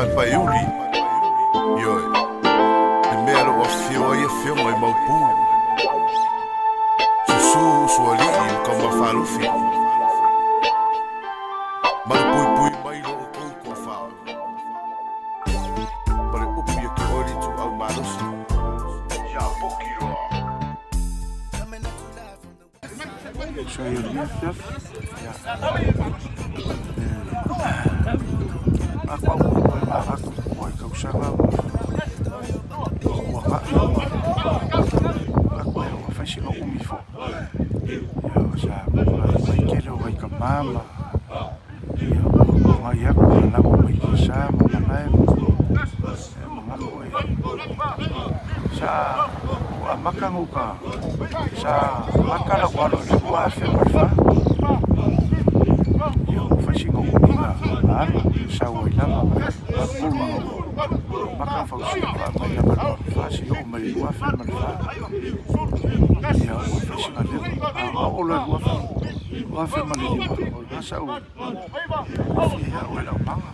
Paepaeuli. Ioe, le mea lo afio ai afioga i Maopu. Susu usoalii ma Kaumafalofi. Malupuipui mai lo outou toafa. Ma le upu ia te oe le ituau malosi. Ia poki loa. Sa maka lau alo i le 2004. Ia ua fai sina umi na alu sau ai lava ma maka fausia faamai lava le 2004 seia oo mai le 2004. Ia ua fai sina leva a oo loa i le 2005 o lena sa ou aofia ai au e le aumaga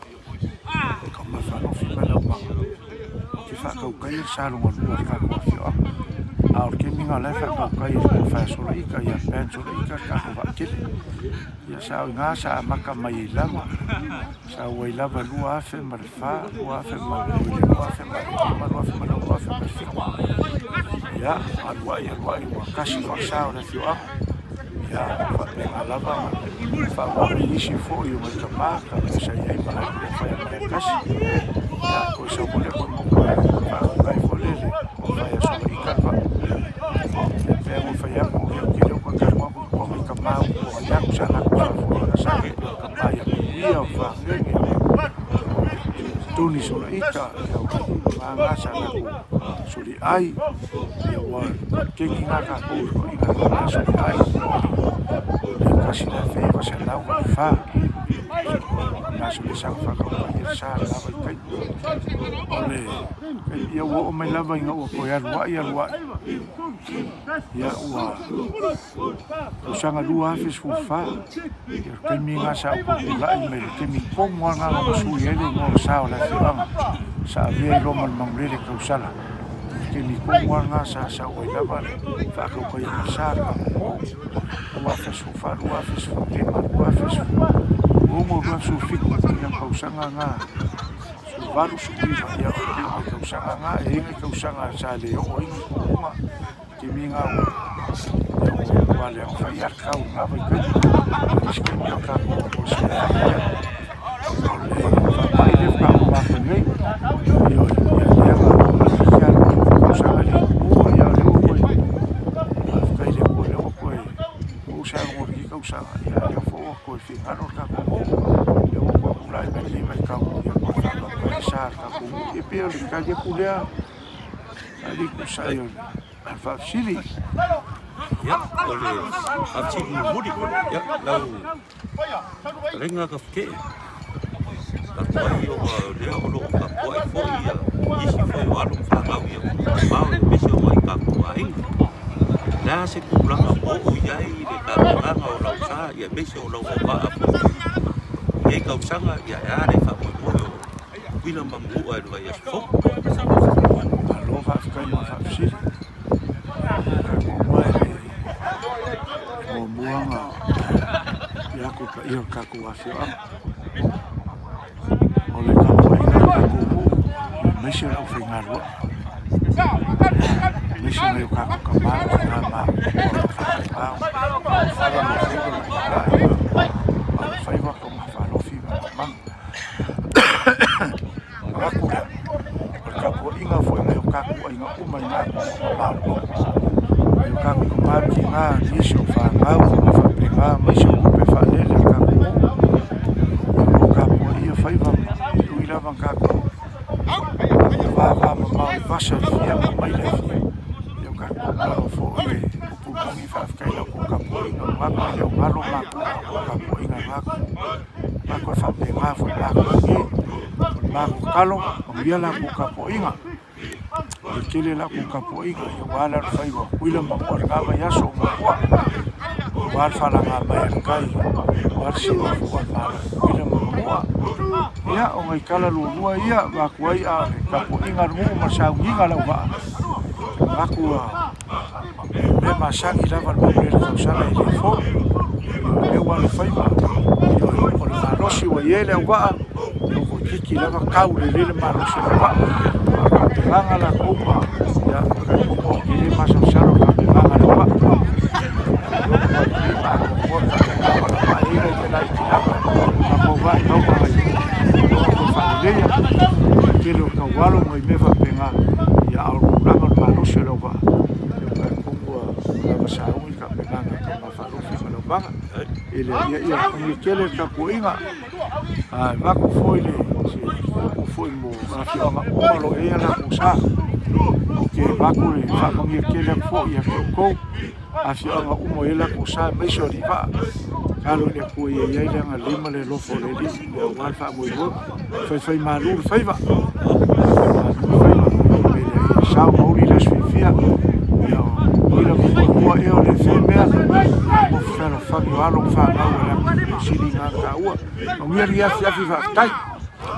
taumafalofi mai le aumaga ou te faatautai le sa lona lua o le tatou afioaga. A o le taimi lena o la e faatautai e le faia soloika ia Ben Soloika le tatou vaatele. Ia sa o i ina sa amata mai ai lava, sau ai lava 2004, 2005, 2006, 2007. Ia, alu ai, alu ai, ua tasi loa le sa o le afioaga. Ia, faapena lava ona faaauau ai nisi foi o nai tama ka mea sa i ai ma latou le faia mai e tasi. Ia, toe sau foi lea toe motu e faatautai foi lele o faia soloika le vaa. Ia pei ona fai atu, ia ou te le o toe talanoa atu i tua nai tama ua tuanai atu sa latou faafoeina sa latou tama ia Manuia o Fagege o Tony Soloita ia o Gagā sa latou soliai ia ua kegi ngā tatou i ngā tama soliai ia 1984 na so le saga whakaupai e sa lava i tai. O le ia ua oo mai lava ina ua toe alu ai alu ai ia ua tausaga 2014 ia le taimi lena sa ou tulai mai le taimi tonu lava lena na sui ai le igoa o le sa o le afioaga sa avea ai loa ma le Manulele tausala. O le taimi tonu lava lena sa sau ai lava le faatautai o le sa le tatou 2014, 2015, 2016, 2017 ia tausaga na 18, 19 ia o le tausaga na e i ai tausaga sa le oo ai ni tuuga taimi na ua ua le fai a le tau i na vaitaimi. O nisi taimi o tatou o se ia o le faamai lea faatoa uma atu nei ia lea na aafia le tausaga lea i tua ia lea ua toe faafetai i le Atua lea ua toe maua se avanoa i lenei tausaga ia lea foi ua toe finagalo le tatou nuu lea ua toe tulai mai lenei vaitau ia toe faatautai le sa o le tatou nuu. Ia pei o le tali atu lea alii tusa ai o le faafesili. Ia, o le faafesili mulimuli, ia, lau fetalaiga Kafukee, talu ai ona o lea o lo o tapuai foi ia nisi foi o alo ma fanau ia mamao aemaise o nai tatou aiga. O le a se tulaga ua oo i ai le tapenaga o lau sa aemaise o lau auvaa foi i lenei tausaga, ia e a le faamoemoe o Tutuila ma Manua i le vaiaso fou? Malo faafetai mo le faafesili. Muamua e le muamua na ia atu i le paia o le tatou afioaga. O le tapuaiga a le tatou nuu aemaise o le aufaigaluega, aemaise nai o tatou tama ma tina matutua o lo o faapena ona fala ma faiva le tulai ma alofaiva Togafalofi ma Mamaga. Manatu lea, o le tapuaiga foi nai o tatou aiga uma i na atunuu mamao, nai o tatou tama ma tina, nisi o fanau ma faapena, aemaise o tupe faalele a le tatou nuu, ia o lo o tapuaia faiva ma ui lava ina tatou vavamamao i vasa e fia ma maila e fia, ia o tatou lava foi e upu moni faafetai i la outou tapuaiga, manatu e le o galo matou i la outou tapuaiga i na atunuu. Matou e faapena foi matou nei, o le matou tatalo, manuia la outou tapuaiga. E tele la outou tapuaiga aua le alofaiva o Tutuila ma Manua i lena vaiaso o muamua, aua le falaga mai a le tai, aua le siuafu o le Malo o Tutuila ma Manua. Ia o ngai kala lua ia vakuai a le tapuaiga a le nuu ma le saugiga o le auvaa aku a mea masani lava le manuia i le tausaga e le fou. Ioe, lea ua alofaiva, ioe, o le malosi ua i ai le auvaa, ua toeitiiti lava tau lelei le malosi o le auvaa. A o le tapenaga latou ma, ia, ou te le masalosalo i le tapenaga a le auvaa. Ou te iloa ua lelei ma atoatoa le tapenaga o le auvaa, e i ai nai mea laiti lava tatou auvaa e tatau ona toe faaleleia, le tele o taualo ma nai mea faapena, a o le tulaga o le malosi o le auvaa, ia ou te talitonu ua lava sauni le tapenaga a Tama Faalufi ma Laumaga. I le ia manuia tele le tapuaiga, ae avatu foi le se upu foi mo afioaga uma o lo o i ai a latou sa. Ou te avatu le faamanuia tele atu foi ia te outou afioaga uma o i ai latou sa, aemaise o Aliivaa. Tatalo i le Atua ia i ai le agalelei ma le alofa o le Alii aua le faamoemoe. Faifaimalu le faiva, faifaimalu le faiva, mai le ia sao mauli le aso fiafia, ia o Tutuila ma muamua ea o le fe mea, ia nofo fealofani o alo ma fanau a le atunuu sili na taua. Manuia le afiafi, faafetai.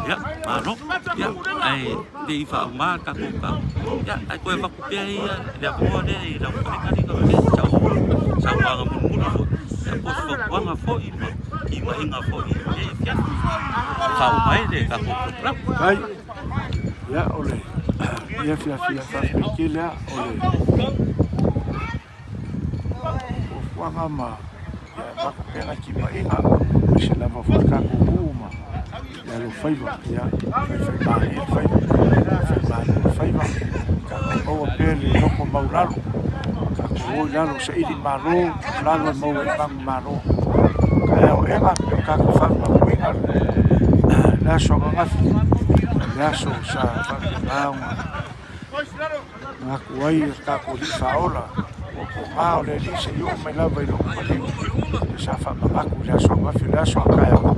Ia, malo. Ia, ae le i faauma le tatou tau. Ia, ae toe avatu pea ia le avanoa lea i lau fetalaiga alii Gafea, i sau saunoaga mulimuli foi. Ia, po o se fautuaga foi ma timaiga foi i lenei afiafi e faauma ai le tatou polokalame. Faafetai. Ia, o le afiafi faafetai tele lava o le fuafuaga ma ia avatu pea nai timaiga, aemaise lava foi le tatou nuu ma le alofaiva, ia faifaimalie le faiva, faifaimalu le faiva, tatou maua pea le loto maulalo, tatou o i lalo saili malo, lalo e maua ai manumalo. Taeao aena pe o tatou faamauina le aso ananafi, le aso sa faapena ona manatu ai le tatou Alii Faaola, ua pogā o le Alii seia oo mai lava i lou maliu, sa faamanatu i le aso ananafi, o le aso a taeao,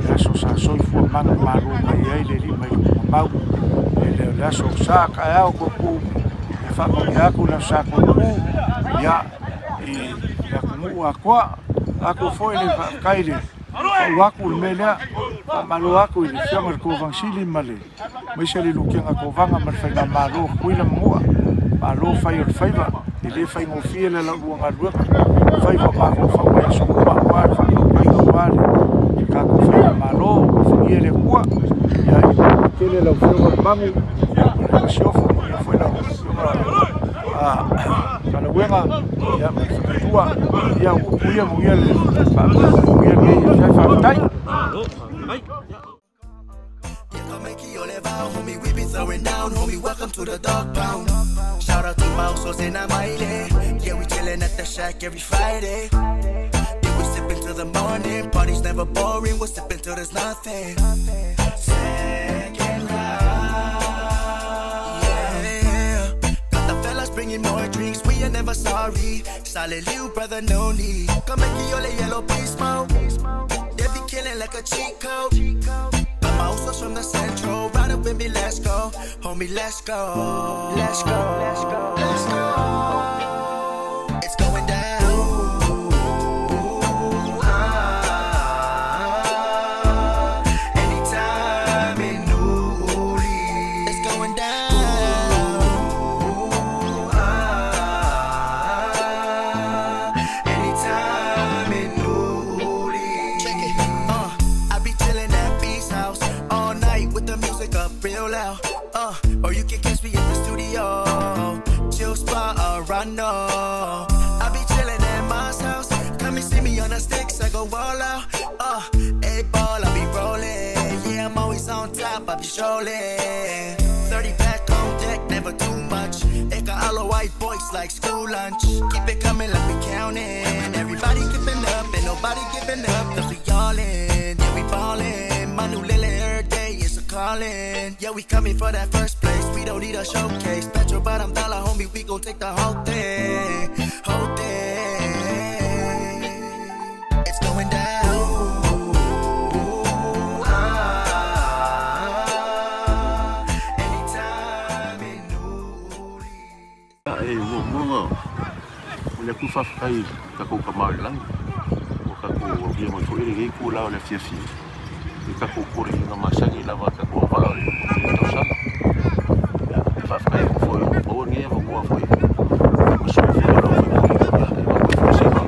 le aso sa soifua manumalo mai ai le Alii mai luga mamau. E le o le aso sa taeao tupu, e faamanuia atu le aso sa tupu, ia, i le atunuu atoa. Atu foi le faafetai le pau atu i le mea lea, faamalo atu i le Afioga i le Kovana Sili ma le aemaise le Lutena Kovana ma le Faigamalo o Tutuila ma Manua. Malo fai o le faiva, e le faigofie le laulua galuega, faiva o mafaufau mai aso uma aua le faatautaiga aua le tatou Faigamalo. Alofagia le Atua, ia ia tele lau Afioga le Magu ma le Masiofo, manuia foi lau Afioga Talauega, ia ma le Faletua, ia upu ia manuia le manuia lenei afiafi, faafetai. Malo, faafetai. Homie, we be throwing down, homie, welcome to the dog pound. Shout out to my usos in Amaile. Yeah, we chillin' at the shack every Friday. Yeah, we sippin' till the morning. Party's never boring, we're sippin' till there's nothing. Second round. Yeah. Got the fellas bringing more drinks, we are never sorry. Solid little brother, no need. Come and get your yellow piece, smoke. They be killing like a cheat code. Got my usos from the central, ride up with me, let's go. Homie, let's go. Let's go. Let's go. Let's go. It's going down. Ooh, ah, anytime in Newly. It's going down. Ooh, ah, anytime in Newly. Check it. I be chillin' at B's house all night with the music up real loud. Or you can catch me at the studio, chill spot Arano. I be chillin' at mom's house. Come and see me on the sticks, I go all out. A ball, I be rollin'. Yeah, I'm always on top, I be strolling. 30 pack on deck, never too much. Eka all white boys like school lunch. Keep it coming like we counting. Everybody keeping up and nobody giving up. 'Cause we all in, yeah, we ballin'. My new Lily every day is a calling. Yeah, we coming for that first place. We don't need a showcase. Petro bottom dollar, homie, we gon' take the whole thing. Whole thing. It's going down. Ooh, ah, anytime in Newly. E muamuaga o le Atua faafetai i tatou Tama i le Lagi ua tatou aulia mai foi i lenei itulā o le afiafi. I takou koleniga masani lava a tatou auvaa o le tausaga. Ia e faafetai atu foi ua maua lenei avanoa foi e ma sui foi o le aufaikoleniga e avatu ai foi sina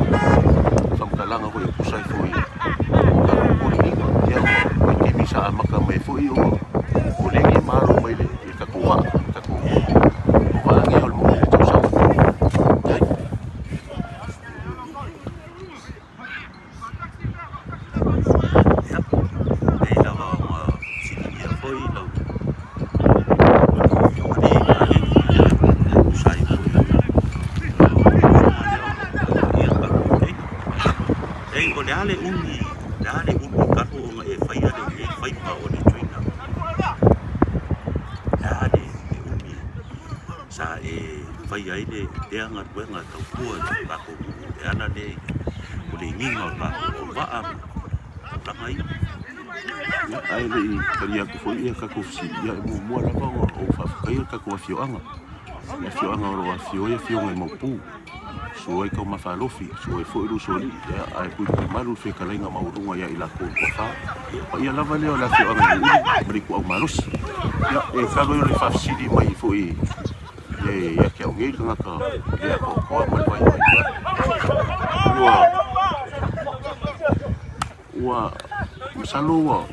faamatalaga foi e tusa ai foi o tatou koleniga. Ia ua vaitaimi sa amata mai ai foi ona koleni ma alo mai le tatou vaa, le tatou vaa lenei o le manuia tausaga. Ia, pei lava ona fesiligia foi lau afioga i Kaleni, ia e tusa ai foi o le tausaga lea o lo o tautaia le tatou teina. Ei, o le a le umi, le a le umi talu ona e faia lenei faiva o le trainer? Le a le umi sa e faia ai le lea galuega e tautua i le tatou nuu e ala lea i le koleniga o le tatou auvaa ma tulaga ia? Ia, ae le i tali atu foi ia tatou fesili, ia e muamua lava ona ou faafetaia le tatou afioaga, le afioaga o lo o afifio ai afioga i Maopu, susu ai Taumafalofi, susu ai foi Lusolii, ia ae puipui malu le fetalaiga maualuga ia i latou o le toafa. Paia lava lea o le afioaga i Nuuuli ma le Ituau Malosi. Ia, e talu ai o le faafesili mai foi ia te au nei le tagata le atoatoa ma le vaivai, ia, ua ua masalo ua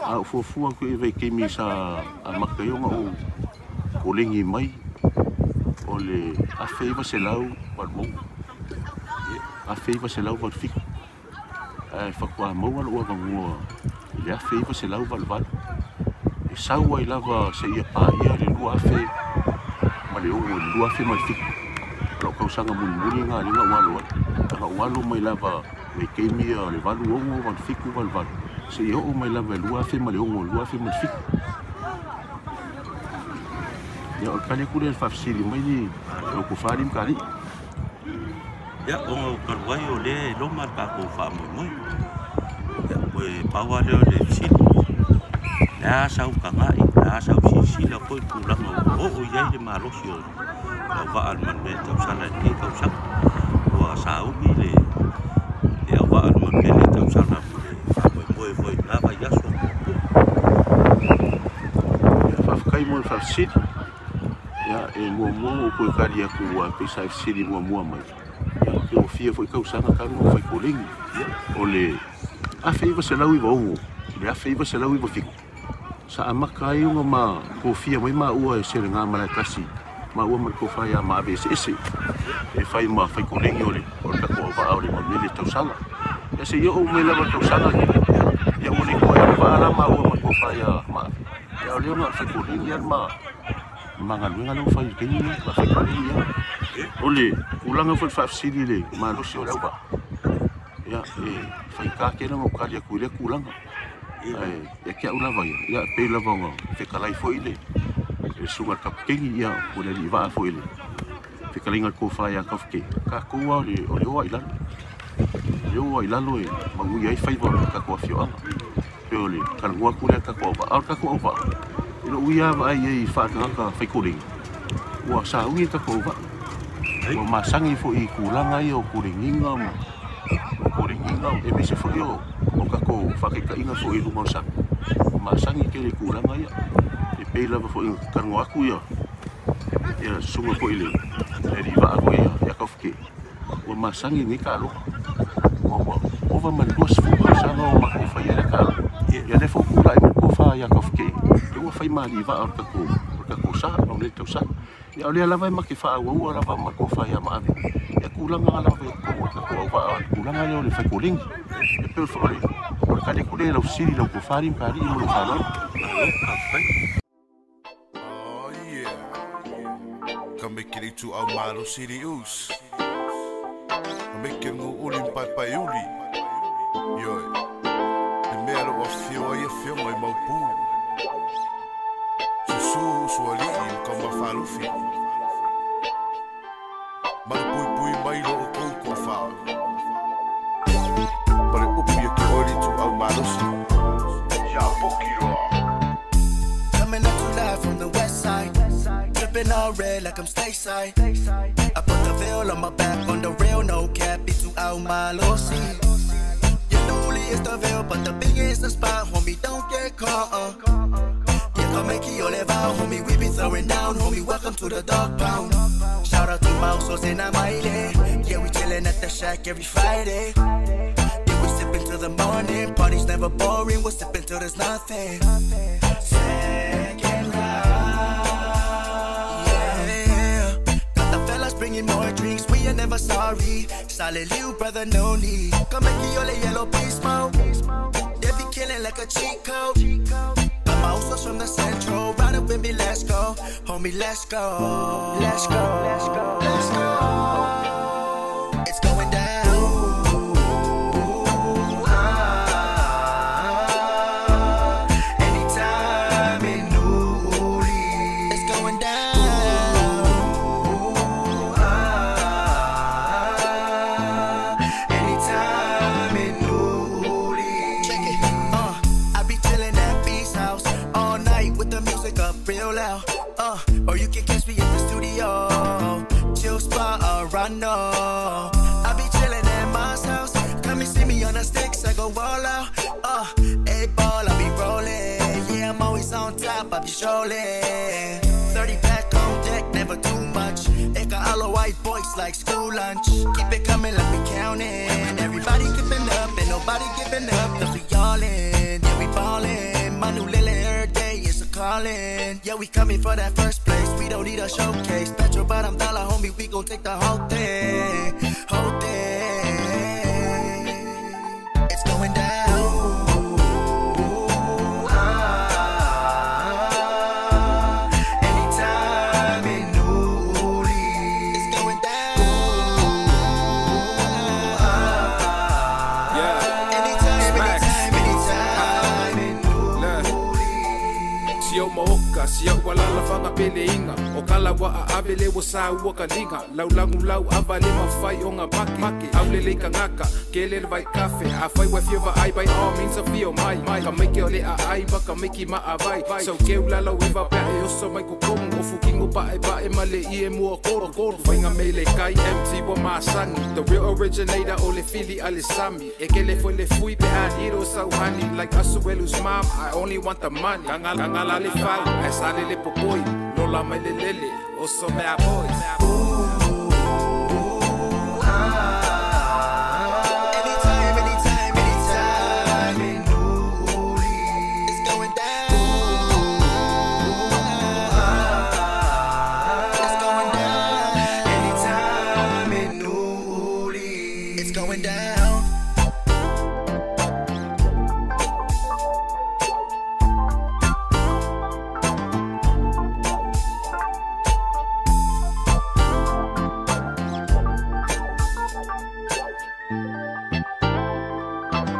a ou fuafua atu i ai i vaitaimi sa amata ai ona ou koleni mai o le 1986, 1987, ae faatoa maua lou avanoa i le 1988, e sau ai lava seia paia le 2006 i le 2007. O lau tausaga mulimuli lena lea na ou alo ai. Na ou alo mai lava vaitaimi ia o le 86, 87, 88, seia oo mai lava i le 2006, 2007. Ia, o le tali atu lea i le faafesili mai lau tofa alii ma Kalii. Ia, ona o talu ai o lea e loma le tatou faamoemoe. Ia, toe pau lava lea o le fesili, le a sau tagai, le a sau silasila foi i le tulaga ua oo i ai le malosi o le auvaa o le manuia e tausala i lenei tausaga. Ua sauni le auvaa o le manuia i lenei tausaga mo le faamoemoe foi i lena vaiaso muamua. Ia, faafetai mo le faafesili. Ia, e muamua ona ou toe tali atu aua pei sa e fesili muamua mai. Ia, pe ua fia foi tausaga talu ona ou fai koleni. O le 1996 i le 1997, sa amata ai ona ma tofia mai maua e Selega Malaetasi, maua ma le tofa ia Maave Eseese, e fai ma faikoleni o le tatou auvaa o le manuia le tausala. Ia seia oo mai lava i le tausaga lenei, ia ua le toe auvaa la maua ma le tofa ia Maave. Ia o lea na o le faikoleni lava ma ma galuega lea ua fai i le taimi lenei, ma faikoleni lava. O le tulaga foi i le faafesili i le malosi o le auvaa, ia e faigata tele ona ou tali atu i lea tulaga. Ae ia te au lava ia, ia pei lava ona fetalai foi le susuga i le kapiteni, ia po o le alii vaa foi i le fetalaiga i le tofa ia Tafute, tatou lava o le o lava i lalo. O le o lava i lalo e manuia ai faiva o le tatou afioaga. Pei o le talanoa atu lea i le tatou auvaa. A o le tatou auvaa, i lou ia vaai i ai faa-tagata faikoleni, ua sauni le tatou auvaa. Ua masani foi i tulaga ia o koleniga ma koleniga, aemaise foi o tatou faataitaiga foi i luga o le sami. Ua masani tele i tulaga ia. E pei lava foi ona talanoa atu ia le susuga foi i le alii vaa foi ia Tafute, ua masani i lenei taaloga. Ua ova ma le 20 tausaga o matou faia lea taaloga. Ia lea foi ua tulai mai le tofa ia Tafute, lea ua fai ma alii vaa o le tatou sa, o lenei tausaga. Ia o lea lava e ma te faaauaua lava ma tofa ia Maave. Ia tulaga lava i totonu o le tatou auvaa, o le tulaga lea o le faikoleni. E pei o le tali atu lea i lau fesili i lau tofa alii ma Kalii ma lou faaaloalo. Malo, faafetai. Oh yeah. Ka meke le ituau malosi li us. Ka meke Nuuuli ma Paepaeuli. Ioe. Le mea o lo o afifio ai afioga i Maopu. Susu usoalii ma Taumafalofi. Malupuipui mai lo outou toafa. Ma le upu ia te oe le ituau malosi. Ia poki loa. Coming up to live from the west side. Dripping all red like I'm stateside. I put the veil on my back on the real, no cap. Ituau malosi. You know is the veil, but the biggest the spot, homie, don't get caught. Yeah, come make it all out, homie, we be throwing down, homie, welcome to the dog pound. Shout out to Mausos in Amaile. Yeah, we chillin' at the shack every Friday. Yeah, we sippin' till the morning. Party's never boring, we're sippin' till there's nothing. Second round. Yeah. Got the fellas bringing more drinks, we are never sorry. Solid you, brother, no need. Come make it all a yellow piece, mo. They be killing like a cheat code. Got my usos from the central, ride up with me, let's go. Homie, let's go. Let's go. Let's go. Let's go. It's going down. Ooh, ah, anytime in Nuli. It's going down. Ooh, ah, anytime in Nuli. Check it. I be chillin' at Beast House all night with the music up real loud. Or you can catch me at the studio, chill spot Arano. I be chillin' at my house. Come and see me on the sticks, I go all out. A ball, I be rollin'. Yeah, I'm always on top, I be strolling. 30 pack on deck, never too much. Eka all white boys like school lunch. Keep it coming like we counting. Everybody keeping up and nobody giving up. 'Cause we all in, yeah, we ballin'. Manu Lele every day is a callin'. Yeah, we coming for that first place. We don't need a showcase. Petro bottom dollar, homie, we gon' take the whole thing. Whole thing. It's going down. Ooh, ah, anytime in Nuli. It's going down. Ooh, ah, Yeah. Anytime, Smacks. anytime, anytime in Nuli. Si o maoka, si au alala whanga pele inga. O kala wa a avele wa sa ua ka linga. Lau langu lau ava le mawhai o ngā make. Make. Au lele ka ngaka, ke lele vai kafe. A whai wa whio wa ai by all means a whio mai. Ka meike o le a ai wa ka meiki ma a vai. So ke ulala ewa pea e oso mai kokomu. O fukingo pa e pa e male i e mua koro koro. Whainga mele kai MT wa masangi. The real originator o le fili a le sami. E ke le foi le fui pe a hiro sauhani. Like Asuelu's mom, I only want the money. Kangala le fau, e sale le popoi. Lola mai le lele, oso mea boys. Ooh, ah, anytime, anytime, anytime in Nuli. It's going down. Ooh, ah, it's going down. Anytime in Nuli. It's going down.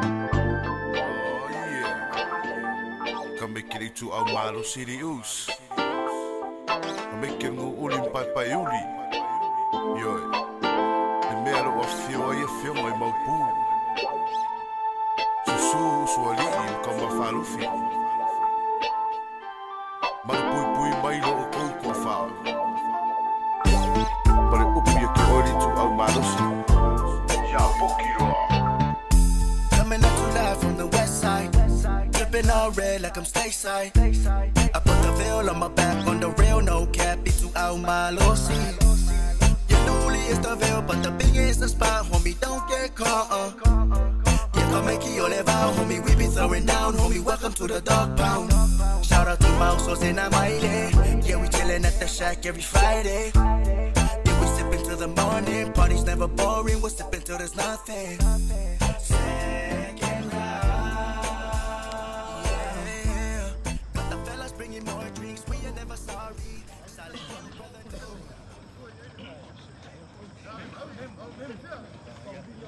Oh yeah. Kame kiri tu au malo sirius. Kame ke ngu uli pai pai uli. Yoi. Le mea lo wa whio ai e whio mai maupu. Susu suali i kama whalufi. Maru pui pui mai lo o kou kua whao. Pare upu ia ke ori tu au malosi. Ia poki roa. Coming up too live from the west side. Dripping all red like I'm stateside. I put the veil on my back on the real, no cap. Be too out my lossy. Your newly is the veil, but the biggest the spot, homie. Don't get caught. Yeah, come make it all out, homie. We be throwing down, homie. Welcome to the dog pound. Shout out to Mausos in Amaile. Yeah, we chillin' at the shack every Friday. Yeah, we sippin' till the morning. Party's never boring. We're sippin' till there's nothing. Second round. Yeah. Got the fellas bringing more drinks. We are never sorry. Solid brother, no.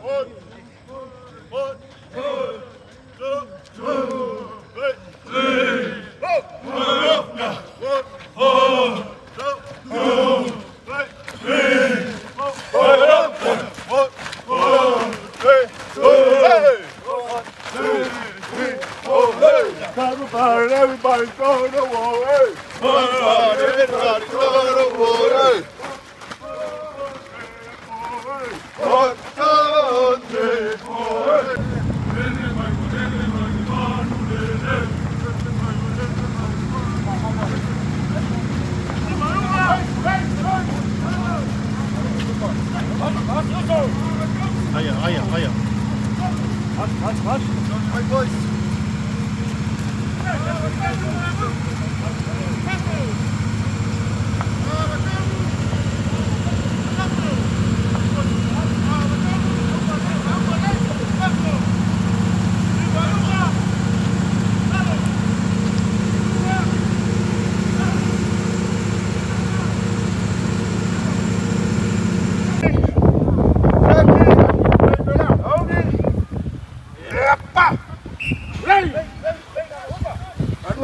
1, 1, 2, 3, 4, 1, 2, 3, 4, 1, 2, 3, 2, 3, 4. Everybody, everybody, go to war. Everybody, everybody, go to war. 1, 2, 3, 4.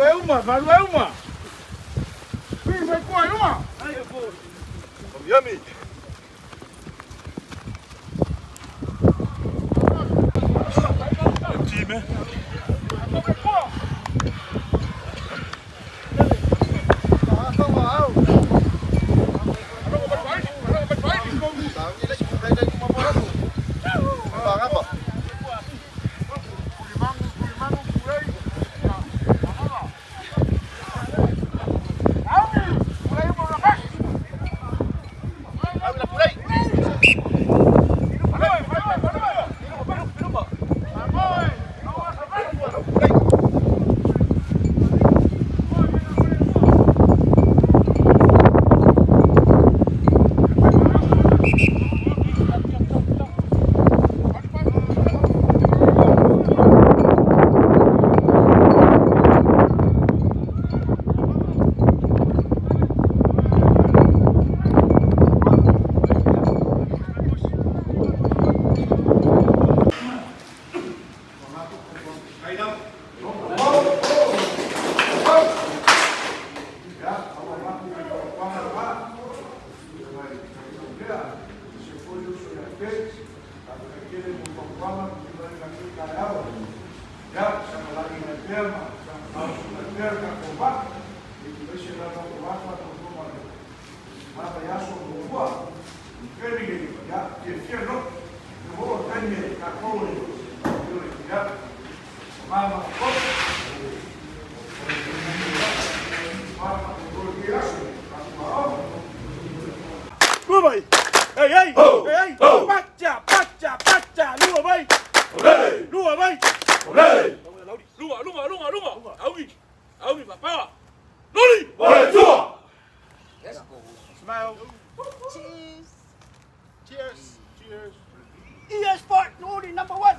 Valeu, Yummy. Time. Smile. Cheers. Cheers. Cheers. EA Sport, only number one.